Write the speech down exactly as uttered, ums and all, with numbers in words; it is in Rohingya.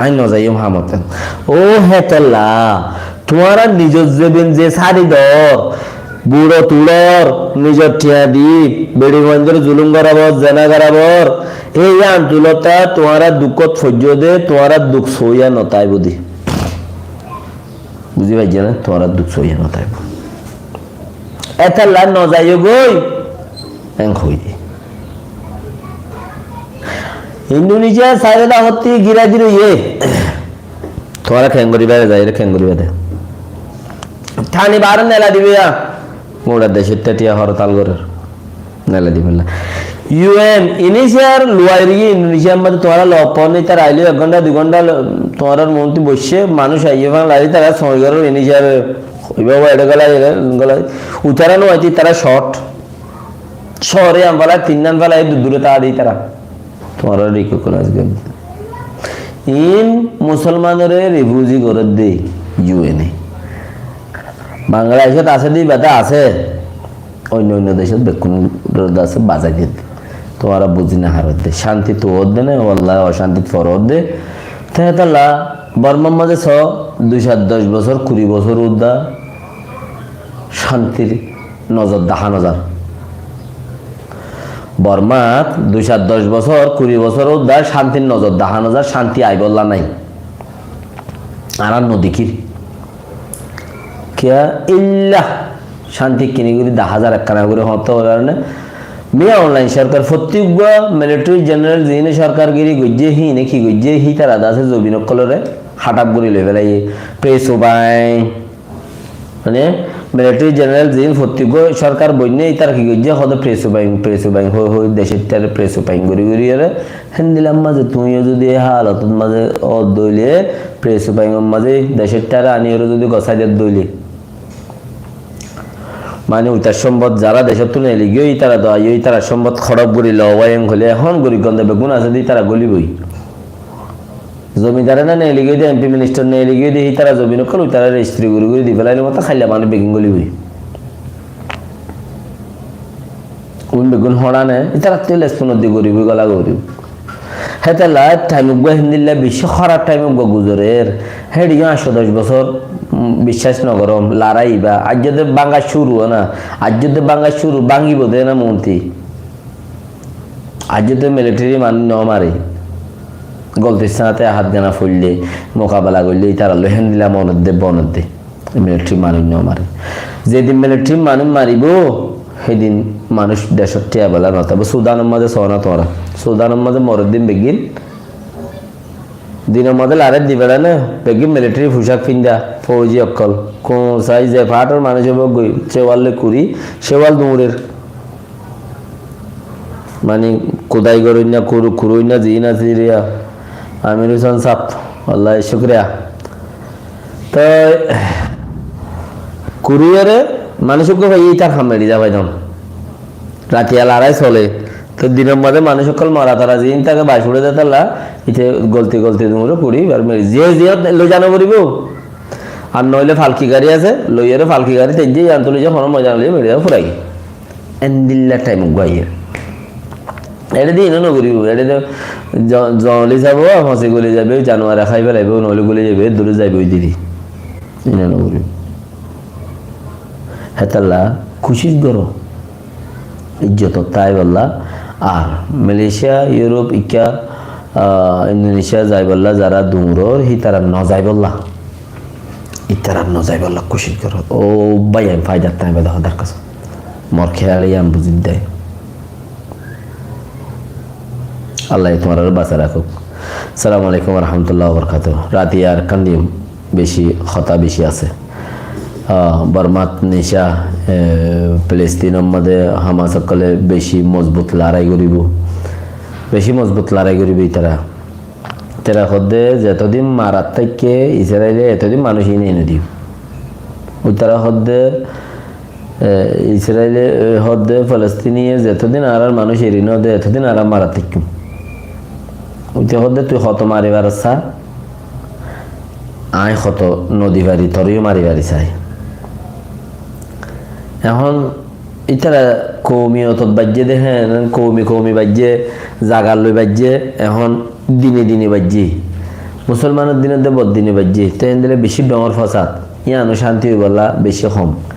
Añí no zaiyum hamot. Ó hétolla, tuáñra nizor zobin ze sári dor, buço tuçor, nizor thiañ di, beçi fuaindóre zulum gorabor, zena gorabor, ei yían tulóta tuáñra dukkót foijjó de, tuáñra duk soiya no táibo de. Buzí faijjó né? Tuáñra duk soiya no táibo. Hétolla no zaiyó goi, en hoiyé. Indonesia sairó dahótti girá di roiyé. Tuáñra kengori bade zaiyóre kengori bade. Tani baró nela dibe ya. Gura decót tiya hortal gorer. Nela dibe la. U N, Indonesia luwai roiyé, Indonesia mazé tuáñra lobon, ítara aile ek gonta, dui gonta lo-, tuáñra monti boiccé, manúc aiyé fan lari, tara soi gorer Indonesia, iba wa ede gola, ede gola. Utara no aite tara short. Shóore am fala, tin nan fala, e du-, dure tari tara. Tuáñra recognize gorí. In musolmanore refugee gorer de U N e. Bangladeshot asé de, ibá asé. Oinno oinno decót bekkún asé, bazai de. Tuáñra buzí no farer de. Cánti tu ódde ne, wallahi ocánti tu ódde. Te hétolla Bormar mazé so, dui sat doc bosór, kuri bosór udda cántir nozor dahá no zar. Bormat dui sat doc bosór, kuri bosór udda cántir nozor dahá no zar, cánti aibolla nai. Añára no dekír. Kiyá illa cánti kini gorí dahá zar ekkana gorí hoóñtte óibo ne? Min Aung Hlaing sorkar, fottí uggwá military general ziíne sorkargiri goijjé, híine ki goijjé, hítara de asé zobin ókkolore hádhaf gorí loi félaiye. Press ubain, mane, military general ziín fottí uggwá sorkar boinné, ítara ki goijjé, hoóde press ubain, press ubain hoi hoi, decóttare press ubain gorí gorí ore, héndilla mazé tuñí yó zodi e halotot mazé ódde óile, press ubainor mazé decóttare aní ore zodi gosái dedde óile, mani, uitar sombot zara decóttu neeli giyói, ítara do aiyó, ítarar sombot hórof gorí lowai en hoilé, ehón gorib gonda beggún asé de, ítara góliboi. Zomindare na neeli giyói de, M P minister neeli giyói de, ítara zobin ókkol uitara rejistri gorí gorí di félailé motó háilla mani beggún góliboi. Uin beggún hóra ne, ítarattú lesponot di goriboi, gola goriboi. Hétolla thaim uggwá héndilla beci hóraf thaim uggwá guzorer. Héçe yó añctho doc bosór, um, biccác no gorom, larai iba. Aijjó de báñga cúru ó na, aijjó de báñga cúru, báñgibo de na monti. Aijjó de military manúic no mare. Goltir sáñte hát gana foille, mukabela goille, ítarar loi héndilla monot de, bonot de. Military manúic no mare. Zedin military manúic maribo, hédin manúic decót tiya bela no táibo. Sudanor mazé só na tuáñra. Sudanor mazé morer din beggín, dinor mazé larai di félai na, beggín military fucák finda, fouji ókkol. Kuñsai ze fathor manúic óibo goi, cewal loi kuri, cewal duñrer. Mani, kudai goróinna, kuru-, kuróinna, ziín asé riya. Amir Hussain sáb, wallahi cúkriya. Toi, kuriyóre, manúic uggwá faiye ítar ham eçi za faidam. Ratiya larai sole. Toi dinor mazé manúic ókkol mora tora ziín táke bac uçé de tálla, íte golti golti duñre kuri, bar meri. Ziye ziye loi zano foribo. Ar noile falki gari asé, loiyóre falki gari tejje, yián tuli je hono moidan loi meri furai. Endilla thaim uggwá aiyér. Eçé de ino no goribo, eçé de jo-, jongol hísabe ó, hósi goli zaibo, januare hái félaibo, noile goli zaibo, duri zaibo, oi diri. Ino no goribo. Hétolla kucíc goró. Ijjotot táibolla. Ar Malaysia, Europe, ikká, ah, Indonesia zaibolla zara duñror, hítara no zaibolla. Ítara no zaibolla kucíc goró. Ó bái, añí faidat táibo de hodar kosóm. Mor kéyal yián buzí de. Allaye tuáñrare basai rakók. Assalamu alaikum wa rahmatullahi wa barakatuhu. Rati ar kandiyum beci hotá beci asé. Ah, Bormat nica, eh, Filistinor mazé Hamas ókkole beci mozbut lorai goribo. Beci mozbut lorai goribo ítara. Tera hoódde zetodin marat táikke Israile etodin manúic ine ene dibo. Ítara hoódde, e, Israile, e, hoódde Falastiniye zetodin añárar manúic eri no de etodin añára marat táikkum. Ite hoódde tui hoto mari faros sa, añí hoto no di fari, toreyó mari fari sai. Ehón ítara koumiyotot baijjé de, hé, koumi koumi baijjé, zagar loi baijjé, ehón dine dine baijjé. Musolmanor din de boddini baijjé, te endilla beci dóñr fosad, yíano cánti óibolla beci hom.